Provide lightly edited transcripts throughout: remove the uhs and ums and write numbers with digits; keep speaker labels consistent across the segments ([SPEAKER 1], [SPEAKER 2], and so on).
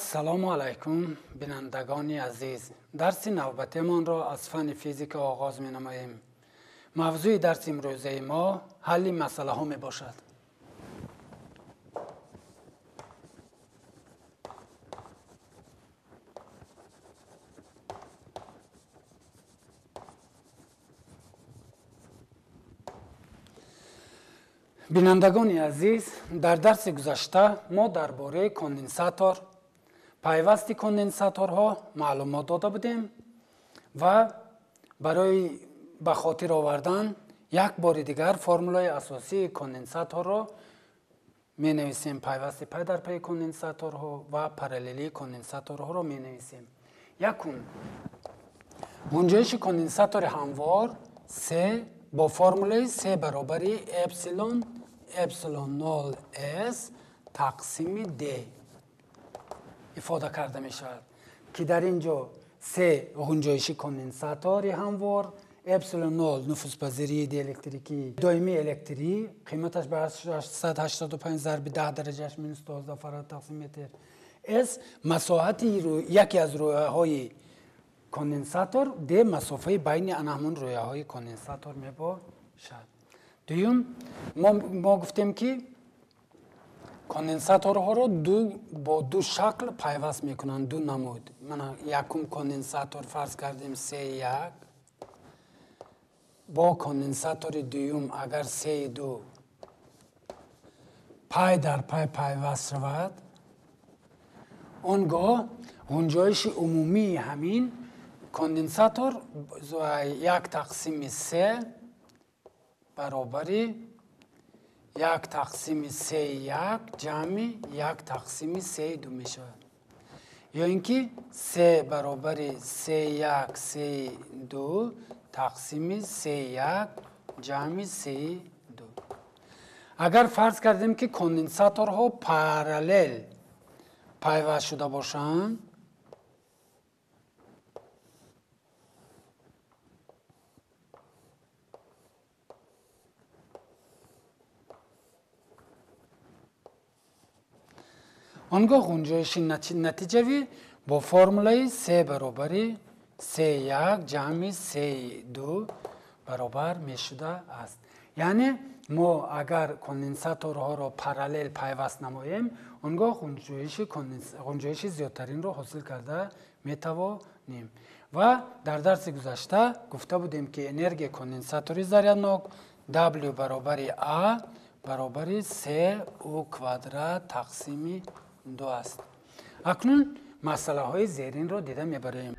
[SPEAKER 1] Ассалому алайкум, бинандагони азиз. Дарси навбатиамонро аз фанни физика оғоз менамоем. Мавзӯи дарси имрӯзаи мо ҳалли масъалаҳо мебошад. Бинандагони азиз, дар дарси гузашта мо дар бораи конденсатор, пайвасти конденсаторҳо маълумот дода будем ва барои ба хотир овардан як бори дигар формулаи асосии конденсаторро менависем. Пайвасти пай дар пайи конденсаторҳо ва параллелии конденсаторҳоро менависем. Якум, гунҷоиши конденсатори ҳамвор С бо формулаи С баробари эпсилон эпсилон 0 С тақсими Д ифода карда мешавад, ки дар ин ҷо С гунҷоиши конденсатори ҳамвор, эпсилон 0 нуфузпазирии диэлектрикии доимии электрӣ, қиматаш ба 885 зарби 10 дараҷааш минус 12 фарад тақсим метр, С масоҳати яке аз рӯяҳои конденсатор, Д масофаи байни ана ҳамон рӯяҳои конденсатор мебошад. Дуюм, мо гуфтем, ки конденсаторҳоро бо ду шакл пайваст мекунанд, ду намуд. Мана якум конденсатор фарз кардем С1 бо конденсатори дуюм агар С2 пай дар пай пайваст шавад, он гоҳ гунҷоиши умумии ҳамин конденсатор як тақсими С баробари як тақсими С1 ҷамъи як тақсими С2 мешавад. Ё ин ки С баробари С1 С2 тақсими С1 ҷамъи С2. Агар фарз кардем, ки конденсаторҳо параллел пайваст шуда бошанд, он гоҳ гунҷоиши натиҷавӣ бо формулаи С баробари С1 ҷамъи С2 баробар мешуда аст. Яъне мо агар конденсаторҳоро параллел пайваст намоем, он гоҳ гунҷоиши зиёдтаринро ҳосил карда метавонем. Ва дар дарси гузашта гуфта будем, ки энергияи конденсатори заряднок W баробари А баробари С У квадрат тақсими 2 аст. Акнун масъалаҳои зеринро дида мебарем.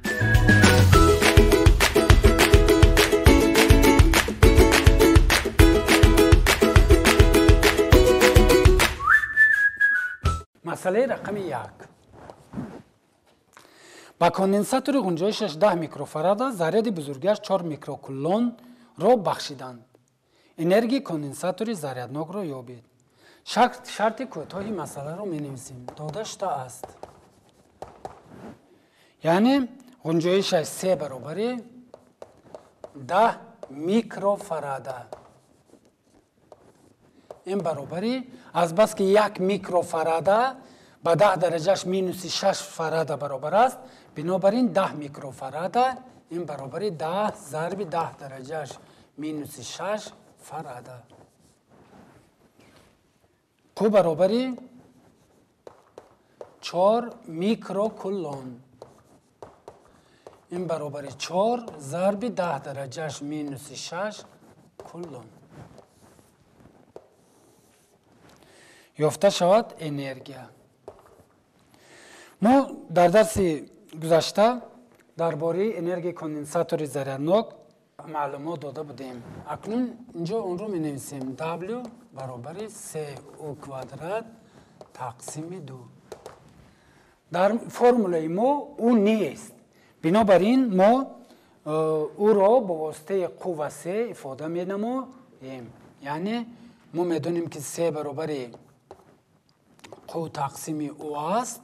[SPEAKER 1] Масъалаи рақами 1. Ба конденсатори гунҷоишаш 10 микрофарада заряди бузургиаш 4 микрокулонро бахшиданд. Энергияи конденсатори заряднокро ёбед. Шарти кӯтоҳи масъаларо менависем. Дода шудааст. Яъне гунҷоишаш С баробари 10 микрофарада. Ин баробари азбаски 1 микрофарада ба 10 дараҷаш минуси 6 фарада баробар аст, бинобар ин 10 микрофарада ин баробари 10 зарби 10 дараҷаш минуси 6 фарада. Q баробари 4 микрокулон. Ин баробари 4 зарби 10 дараҷаш минуси 6 кулон. Ёфта шавад энергия. Мо дар дарси гузашта дар бораи энергияи конденсатори заряднок маълумот дода будем. Акнун инҷо онро менависем. W баробари С У квадрат тақсими 2. Дар формулаи мо У нест. Бинобар ин мо ӯро бо воситаи Q ва С ифода менамоем. Яъне мо медонем, ки С баробари Q тақсими У аст.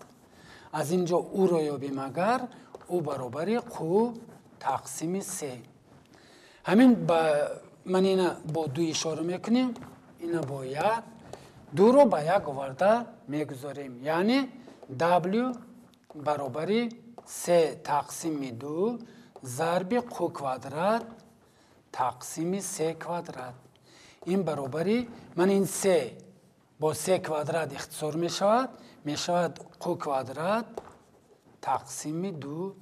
[SPEAKER 1] Аз ин ҷо Ӯро ёбем, агар У баробари Q тақсими С. Ҳамин ман ина бо ду ишора мекунем, ина бо як, дуро ба як оварда мегузорем. Яъне W баробари се тақсими ду зарби қу квадрат тақсими се квадрат. Ин баробари ман ин се бо се квадрат ихтисор мешавад, мешавад қу квадрат тақсими ду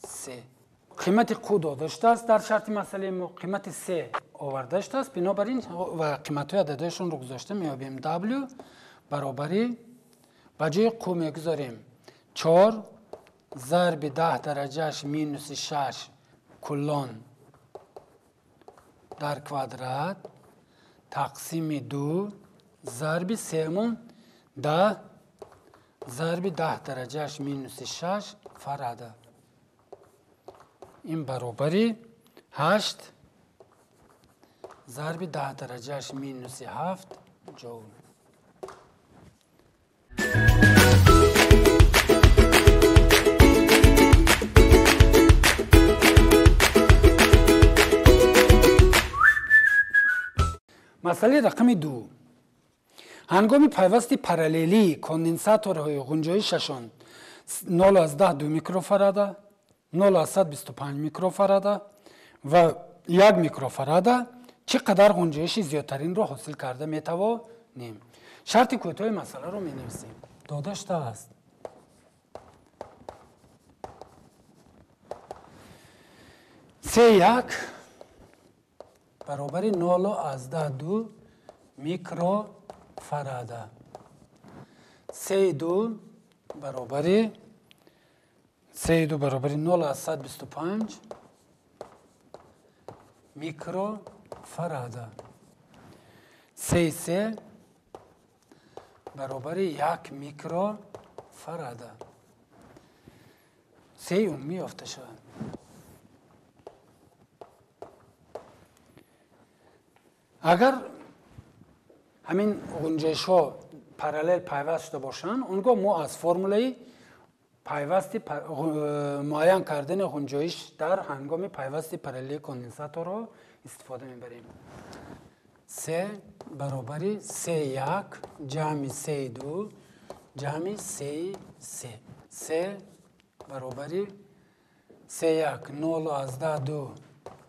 [SPEAKER 1] се. Қимати қу дода шудааст дар шарти масъалаи мо, қимати се оварда шудааст, бинобар ин ва қиматҳои ададҳояшонро гузошта меёбем. W баробари ба ҷои қу мегузорем 4 зарби 10 дараҷааш минуси 6 кулон дар квадрат тақсими 2 зарби семон 10 зарби 10 дараҷааш минуси 6 фарада. Ин баробари 8 зарби 10 дараҷааш минуси 7 ҷоул. Масъалаи рақами 2. Ҳангоми пайвасти параллелии конденсаторҳои ғунҷоишашон 0,2 микрофарада, 0,25 микрофарада ва 1 микрофарада чӣ қадар ғунҷоиши зиёдтаринро ҳосил карда метавонем? Шарти кӯтоҳи масъаларо менависем. Дода шудааст. С1 баробари 0,2 микрофарада. С2 баробари 0,25 микрофарада. С3 баробари 1 микрофарада. С умумӣ ёфта шавад. Агар ҳамин ғунҷоишҳо параллел пайваст шуда бошанд, он гоҳ мо аз формулаи пайвасти муайян кардани ғунҷоиш дар ҳангоми пайвасти параллели конденсаторро истифода мебарем. С баробари С1 ҷамъи С2 ҷамъи С3. С баробари С1 0,2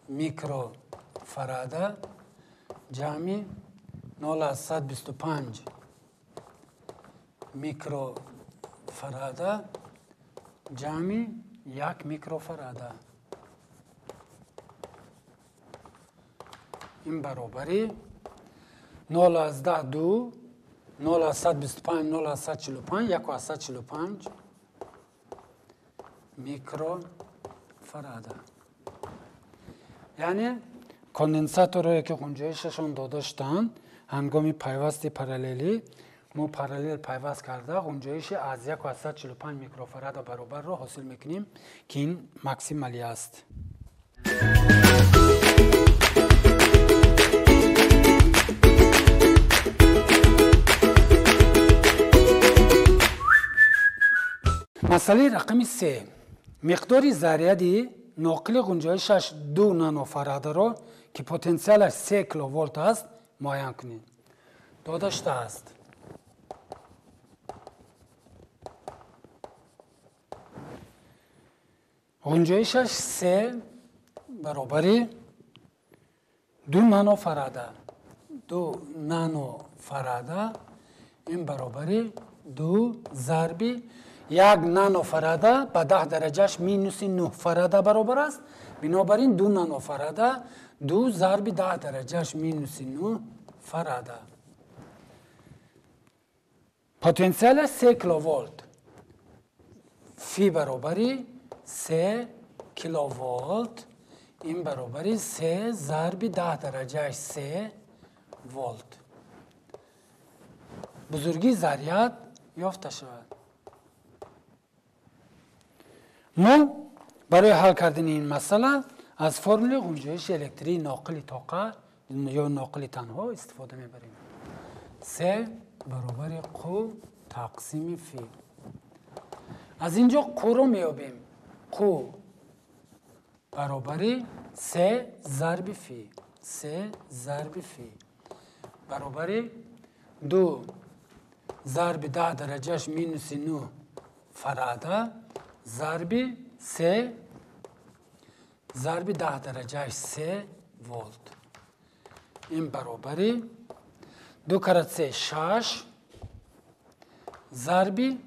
[SPEAKER 1] микрофарада ҷамъи 0,25 микрофарада ҷамъи 1 микрофарада. Ин баробари 0,2 0,25 0,45 1,45 микрофарада. Яъне конденсаторҳое ки ғунҷоишашон дода шуданд, ҳангоми пайвасти параллелӣ мо параллел пайваст карда ғунҷоиши аз 1,45 микрофарада баробарро ҳосил мекунем, ки ин максималӣ аст. Масъалаи рақами 3. Миқдори заряди ноқили ғунҷоишаш 2 нанофарадаро ки потенсиалаш 3 киловолт аст муайян кунед. Дода шудааст. Ғунҷоишаш 3 баробари 2 нанофарада. 2 нанофарада ин баробари 2 зарби 1 нанофарада ба 10 дараҷааш минуси 9 фарада баробар аст. Бинобар ин 2 нанофарада 2 зарби 10 дараҷааш минуси 9 фарада. Потенсиалаш 3 киловолт. Фи баробари 3 киловолт ин баробари 3 зарби 10 дараҷааш 3 волт. Бузургии заряд ёфта шавад. Мо барои ҳал кардани ин масъала аз формулаи ғунҷоиши электрии ноқили тоқа ё ноқили танҳо истифода мебарем. С баробари Q тақсими Ф. Аз ин ҷо Q-ро меёбем. Q баробари С зарби Ф. С зарби Ф баробари 2 зарби 10 дараҷааш минуси 9 фарада зарби 3 зарби 10 дараҷаи 3 волт. Ин баробари 2 кара 3 6 зарби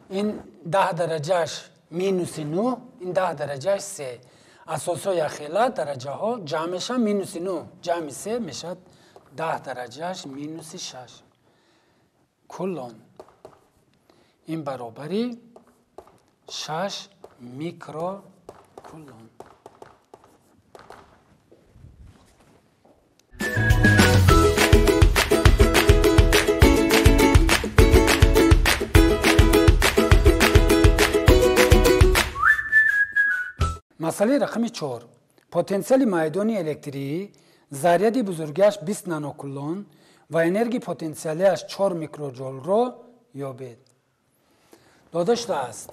[SPEAKER 1] ин 10 дараҷаш минуси 9, ин 10 дараҷаш 3. Асосҳои яхела дараҷаҳо ҷамъ мешаванд, минуси 9 ҷамъи 3 мешавад 10 дараҷаш минуси 6 кулон. Ин баробари 6 микрокулон. Масъалаи рақами 4. Потенсиали майдони электрии заряди бузургиаш 20 нанокулон ва энергияи потенсиалиаш 4 микроҷоулро ёбед. Дода шудааст.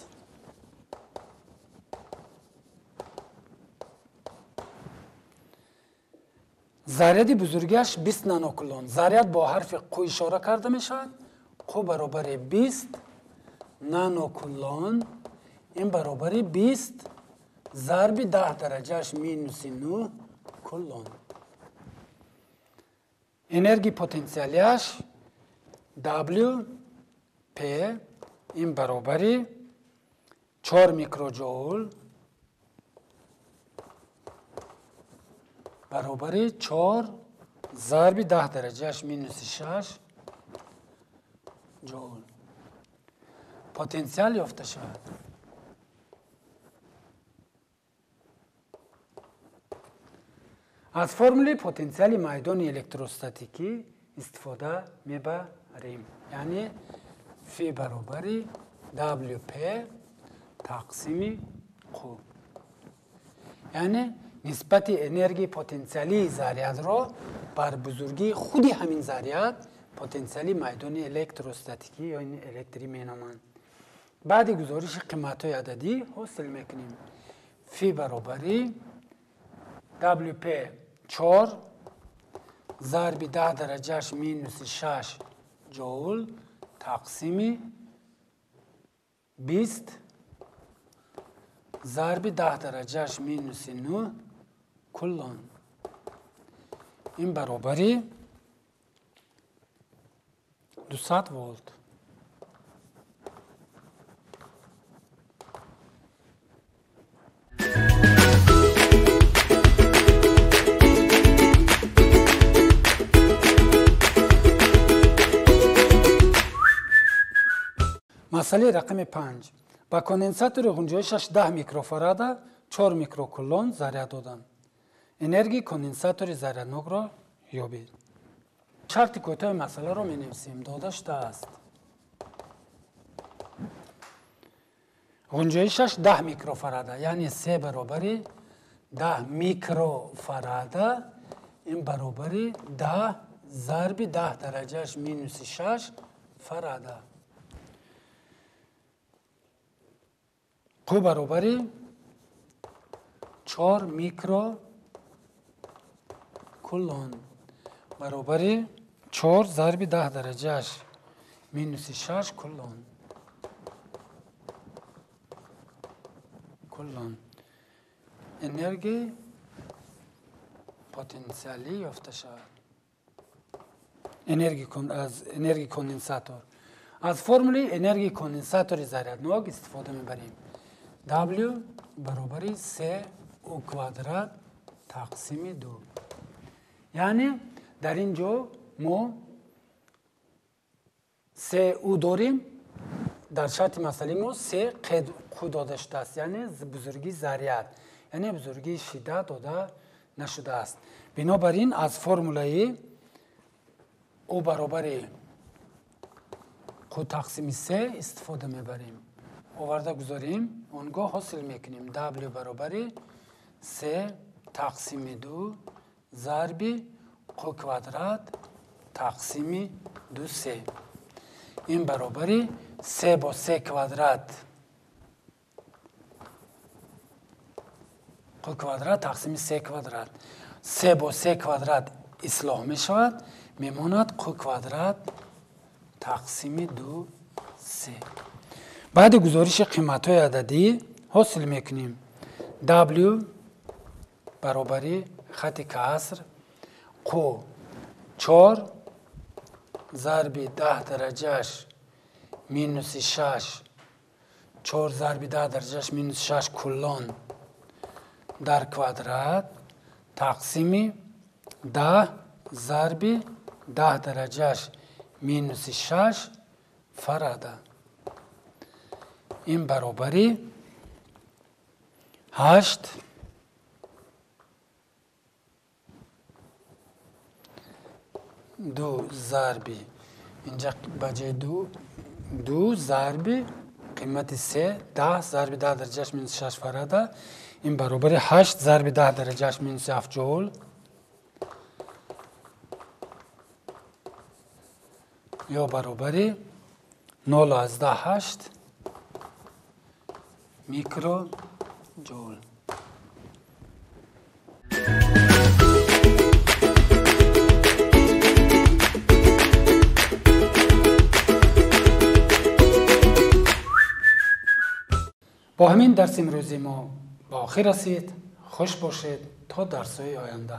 [SPEAKER 1] Заряди бузургиаш 20 нанокулон. Заряд бо ҳарфи Q ишора карда мешавад. Q баробари 20 нанокулон, ин баробари 20 зарби 10 дараҷааш минуси 9 кулон. Энергияи потенсиалиаш W P ин баробари 4 микроҷоул баробари 4 зарби 10 дараҷааш минуси 6 ҷоул. Потенсиал ёфта шавад. Аз формулаи потенсиали майдони электростатикӣ истифода мебарем. Яъне Ф баробари WP тақсими Q. Яъне нисбати энергияи потенсиалии зарядро бар бузургии худи ҳамин заряд потенсиали майдони электростатикӣ ё электрӣ меноманд. Баъди гузориши қиматҳои ададӣ ҳосил мекунем. Ф баробари WP 4 зарби 10 дараҷааш минуси 6 ҷоул тақсими 20 зарби 10 дараҷааш минуси 9 кулон. Ин баробари 200 волт. Масъалаи рақами 5. Ба конденсатори ғунҷоишаш 10 микрофарада 4 микрокулон заряд доданд. Энергияи конденсатори заряднокро ёбед. Шарти кӯтоҳи масъаларо менависем. Дода шудааст. Ғунҷоишаш 10 микрофарада, яъне 3 баробари 10 микрофарада, ин баробари 10 зарби 10 дараҷааш минуси 6 фарада. Q баробари 4 микрокулон баробари 4 зарби 10 дараҷааш минуси 6 кулон. Кулон. Энергияи потенсиалӣ ёфта шавад. Энергияи конденсатор. Аз формулаи энергияи конденсатори заряднок истифода мебарем. W баробари C U квадрат тақсими 2. Яъне дар ин ҷо мо C U дорем, дар шарти масъалаи мо C Q дода шудааст, яъне бузургии заряд, яъне бузургии шиддат дода нашудааст. Бинобар ин аз формулаи U баробари Q тақсими C истифода мебарем. Оварда гузорем, он гоҳ ҳосил мекунем W баробари C тақсими 2 зарби Q квадрат тақсими 2C. Ин баробари C бо C квадрат Q квадрат тақсими C квадрат. C бо C квадрат ислоҳ мешавад, мемонад Q квадрат тақсими 2C. Баъди гузориши қиматҳои ададӣ ҳосил мекунем W баробари хати каср Q 4 зарби 10 дараҷаш минуси 6, 4 зарби 10 дараҷаш минус 6 кулон дар квадрат тақсими 10 зарби 10 дараҷаш минуси 6 фарада. Ин баробари 8 ду зарби инҷа ба ҷои ду зарби қимати 3 10 зарби 10 дараҷаш минус 6 фарада. Ин баробари 8 зарби 10 дараҷаш минус 7 ҷоул ё баробари 0,8 микроҷоул. Бо ҳамин дарси имрӯзи мо ба охир расид. Хуш бошед то дарсҳои оянда.